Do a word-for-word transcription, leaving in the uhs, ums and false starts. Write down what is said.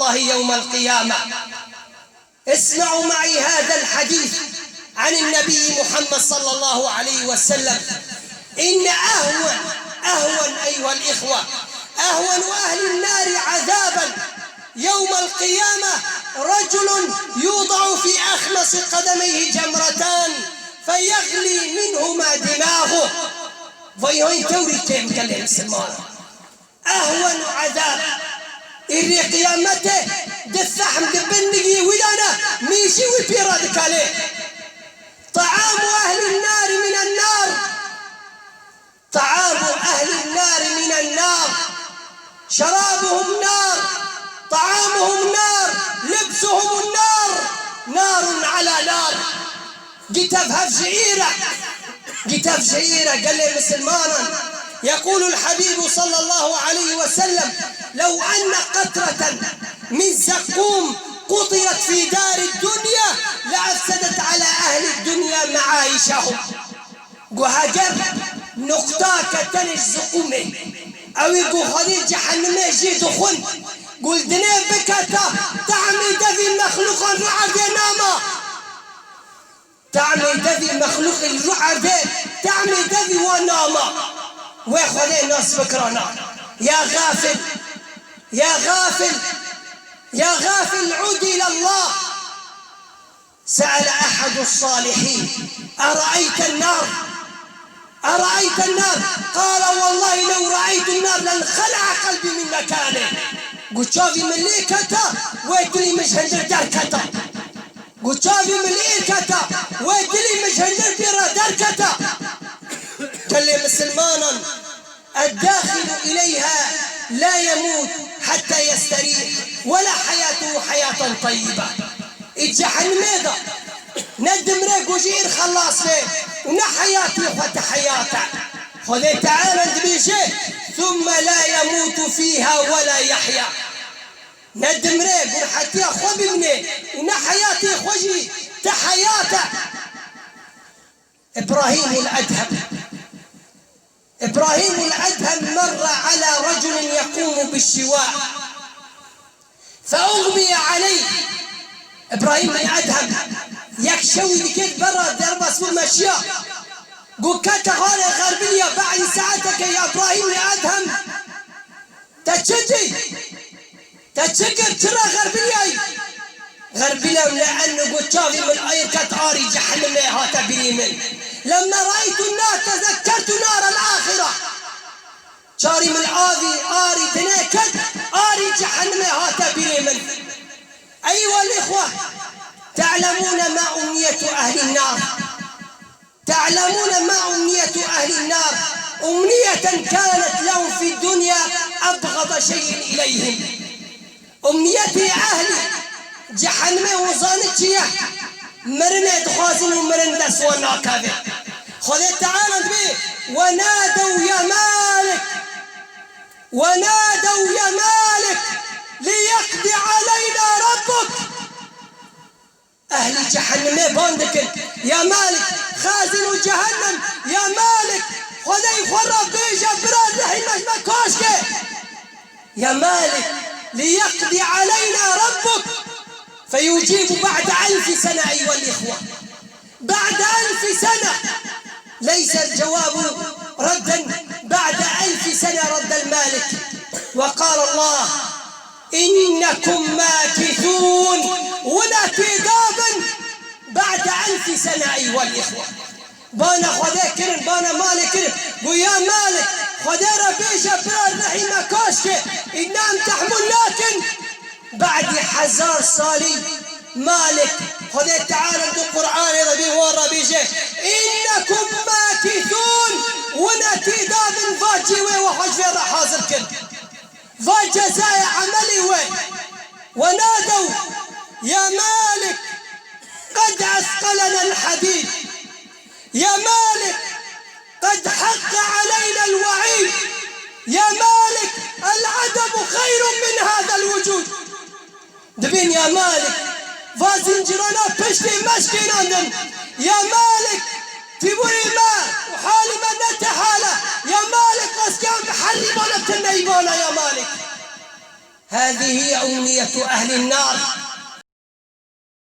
الله يوم القيامة. اسمعوا معي هذا الحديث عن النبي محمد صلى الله عليه وسلم. إن أهون، أهون أيها الإخوة، أهون أهل النار عذابا يوم القيامة رجل يوضع في أخمص قدميه جمرتان فيغلي منهما دماغه. Vay hay tewrî kêm gelê misilman. Ehwen û ezab. Îrê qiyametê di fehm di bin nigî wî de ne, mîjî wî pê re dikalê. طعام أهل النار من النار. طعام أهل النار من النار. شرابهم نار. طعامهم نار. لبسهم النار. نار على نار. Gî tev hev ji î re, gî tev ji î re gelê misilmanan. يقول الحبيب صلى الله عليه وسلم: لو أن قطرة من زقوم قطرت في دار الدنيا لأفسدت على أهل الدنيا معايشهم. Got heger nuqtake tenê ji ziqûmê, ewî got xwedî cehenimê jî dixwin, got li dinê biketa, tehmî devî mexlûqan li erdê nama. Tahmê devî mexlûqê li rû erdê, tahmê devî wan nama. Wê Xwedê nas bikirana. Ya gafil, ya gafil, ya gafil, ud îlellah. سأل أحد الصالحين: أرأيت النار؟ أرأيت النار؟ قال: والله لو رأيت النار لانخلع قلبي من مكانه. Got çavî min lê keta, wê dilî min ji hindir derketa. Got çavî min lê keta, wê dilî min ji hindir pê re derketa. Gelê misilmanan, الداخل إليها لا يموت حتى يستريح ولا حياته حياة طيبة. Î cehenimê de ne dimre got ji îr xelas be û ne heyatê xwe te heyat e. Xwedê Teala dibêje: ثم لا يموت فيها ولا يحيا. Ne dimre got hetiya xwe bimîne û ne heyatê xwe jî te heyat e. إبراهيم الأدهم. إبراهيم الأدهم مر على رجل يقوم بالشواء فأغمي عليه. Îbrahîm bin Edhem yek şewî dikê di ber re derbas bû meşiya. Got kete halê xerbiniya, be'dî saeteke ya Îbrahîm bin Edhem. Te çi dî? Te çi kir? Çira xerbiniyayî? Xerbine, لأنه got çavî min ayir ket arî cehenimê hate bîrî min. لما رأيت النار تذكرت نار الآخرة. Çarî min avî arî dinê ket, arî cehenimê hate bîrê min. أيها الإخوة، تعلمون ما أمنية أهل النار؟ تعلمون ما أمنية أهل النار؟ أمنية كانت لهم في الدنيا أبغض شيء إليهم. Umniyetê ehlî cehenimê hûn zanin çi ye? Mirinê dixwazin û mirin dest wan nakeve. Xwedê Teala dibê: ونادوا يا مالك، ونادوا يا مالك ليقض علينا ربك. Ehlî cehenimê ban dikin: Ya Malik, xazin û cehennem, ya Malik, Xwedê xwe re bêje, bira rihî me ji me kaş ke. يا مالك ليقض علينا ربك فيجيب بعد ألف سنة أيها الإخوة. بعد ألف سنة ليس الجواب ردا، بعد ألف سنة رد المالك وقال الله: إنكم ماكثون. Wina tê dabin بعد ألف سنة أيها الإخوة. Bana Xwedê kirin, bana Malê kirin. Got: Ya Malik, Xwedê re bêje, bira rihî me kaş ke, îna em tehmûl nakin. Badî hezar salî Malik, Xwedê Teala di Qur'anê de bê wan re bêje: إنكم ماكثون. Wina tê dabin, va cî wê we xwe ji vê re hazir kin. Va cezaya emelê we. ونادوا يا مالك قد أثقلنا الحديد. يا مالك قد حق علينا الوعيد. يا مالك العدم خير من هذا الوجود. Dibên ya Malik, va zincirana piştê me şikênandin. Ya Malik, tîbûyê me û halê me ne te hal e. Ya Malik, qeskiyan bi herî bana, bi tineyî bana ya Malik. هذه هي أمنية أهل النار.